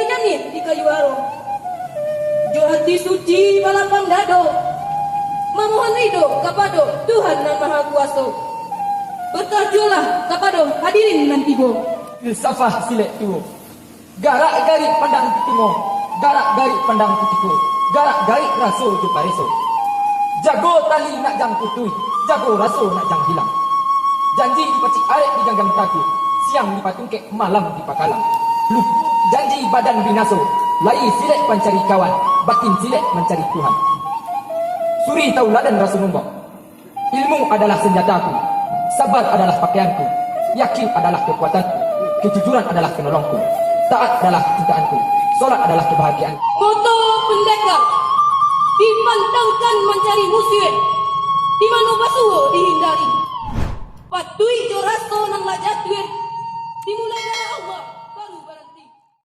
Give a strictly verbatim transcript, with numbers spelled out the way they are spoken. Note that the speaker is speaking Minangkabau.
Jamin di kayu aro, jo hati suci balapang dado, mamohon ridho kapado Tuhan Nan Maha Kuaso. Batajuahlah kapado hadirin nan tibo. Filsafah silek tuo. Garak garik pandang pitimo, garak garik pandang pitiko, garak garik raso jo pareso. Jago tali nak jang putuih, jago raso nak jang hilang. Janji dipacik arek diganggam taguah, siang dipatungkek, malam dipakalang. Lupo janji badan binaso, lahia silek pancari kawan, batin silek mancari Tuhan. Suri tauladan Rasulullah. Ilmu adalah sanjataku, sabar adalah pakaianku, yakin adalah kakuatanku, kajujuran adalah panolongku, taat adalah kacintaanku, solat adalah kabahagiaanku. Koto Pandekar dipantangkan mancari musuah, di mano basuo dihindari. Patuik jo raso nan lah jatuah, dimulai darah Allah.